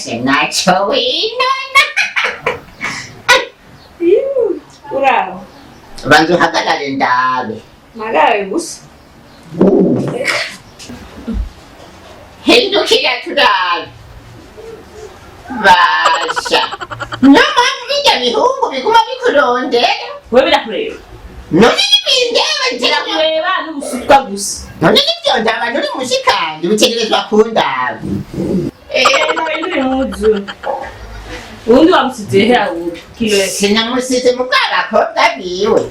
Ese naco winona. Uraho. Banza uhagarare ndabe. Mpagaraye gusa. Hindukira turabe. Basha. Niyo mpamvu birya bihungu biguma bikurondera. Wewe birakureba. None ntibindeba ngira ngo Birakureba n'ubusutwa gusa. None nivyo ndaba nturi mushikanje bitegerezwa kundaba. Ntabindura impuzu. Ubundi wamusize he ahubwo? Kilo. Sinamusize mu bw'abakobwa biwe.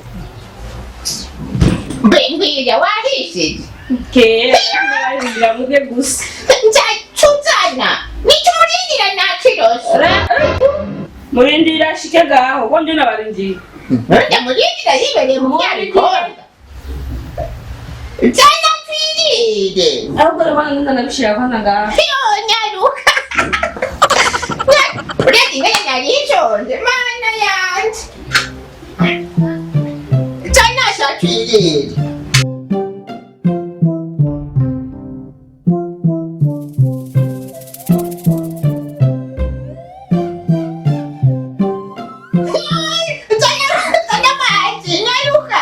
Mbe ngwira wahishije. Kera barindira muge gusa. Nzacuzana. Nico umurindira nakirose. Murindira ashike gaho, ko ndi nabarindira. None murindira yibereye mu byabikobwa. Nzana twirire. Ahubwo rero bana nabishira kwanza ngaho. Yonyaruka. Uretse ingene nari nshonje mana yanje. Nzana sha twirire. Nzana amazi nyaruka.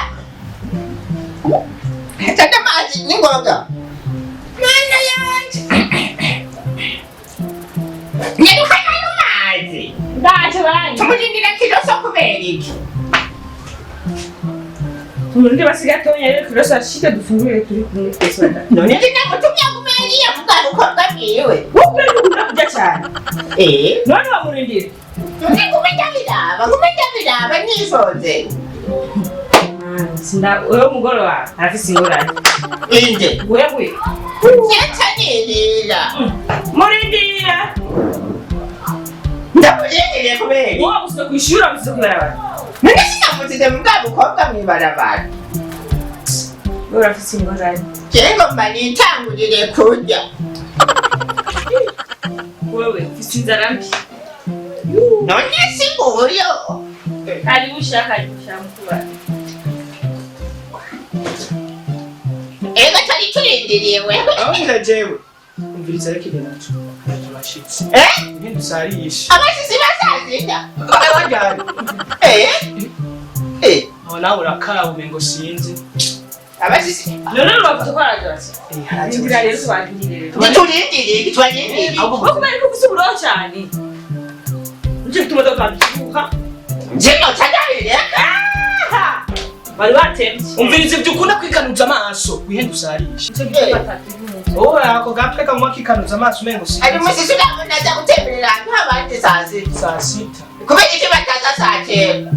Nzana amazi n'ingoga. Mana yanje. Nyaruka nayo mazi. Ndaje banje. Tumurindira kiroso kubera iki? Tumurinde basi gatonya rero kiroso ashike dufungure turi kumwe twese batatu. None ndinamutumye agume hariya mu bwa bukobwa bwiwe. Wowe ukunda kurya cyane. Eh? None wamurindira. None ngume ndabiraba, ngume ndabiraba nisonze. Sinda wewe umugore wawe arafise ingorane. Inde. Wewe Nyatanirira. murindira. Ndamurindiriye kubera iki? Wowe wamusize kw'ishuri wamusize kw'ibarabara. None sinamusize mu bwa bukobwa mw'ibarabara. Wewe urafise ingorane. Jewe ngomba nitangurire kurya. Wewe ufise inzara mbi. None si nguyo. Karibu sha karibu sha mukubara. Ego twari turindiriye wewe. Aho ndajewe umviriza ariko ibintu naco abashitsi Eh? ibintu usarisha Abashitsi basazita. abajyanye Eh? Eh. aho nawe urakaba umengo sinzi. Abashitsi. None uravuze ko araje basi. Eh, haraje Rindira rero abashitsi. tubarindire rero. Ntiturindiriye, turarindiriye. Ahubwo Wowe kubera ko ufise uburoho cyane. Nico gituma utabyuka. Nje noca ndabireka. Bari batemvye. Umviriza ibyo ukunda kwikanuza amaso wihenda usarisha. Nico gituma atabyuka. Wowe ako gatwe kaguma kikanuza amaso umengo sinzi. Ari musisi urabona aza gutemberera ahantu h'abandi saa sita. Saa sita. Kubera iki bataza saa cyenda?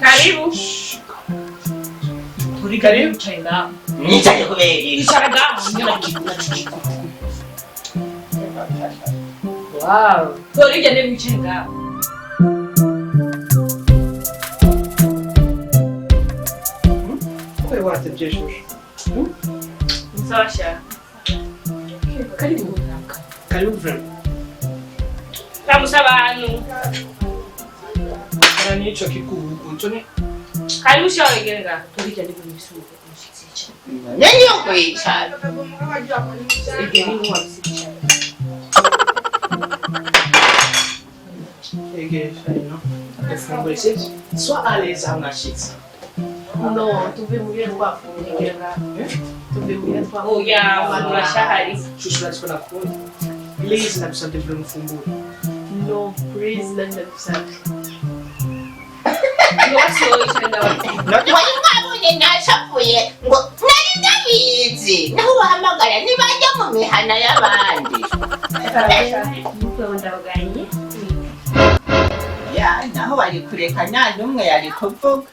Karibu. Turi karibu. Wicaye ngaho. Nicaye kubera iki? Icara ngaho. Wow. Tora irya ntebe wicaye ngaho. Kwe watevye shusho. Sawa sha. Karibu. Karibu friend. Ramusa abantu. Kana nico kikugu nco ni Karibu sha wegere ngaho. Tora irya ntebe wisuke umushitsi yicaye. None niyo kwicara. Irya ntebe wabisicaye. Egesha ino. Ifunguro sivyo? Sois à l'aise aho mwashitse. No, tuve muhira twafunguye. Tuve muhira twafunguye. Oya, murashahari. Shusho urazi ko nakunda. Please ndagusabye mbere mufungure. No, please nani ndagusabye. Iwacu wowe wicaye ngaho. None wari mwabonye nashavuye ngo nari ndabizi. Naho ubahamagara ntibajya mu mihana y'abandi. Mukunda bwanye. Ya, naho bari kureka nta n'umwe yari kuvuga.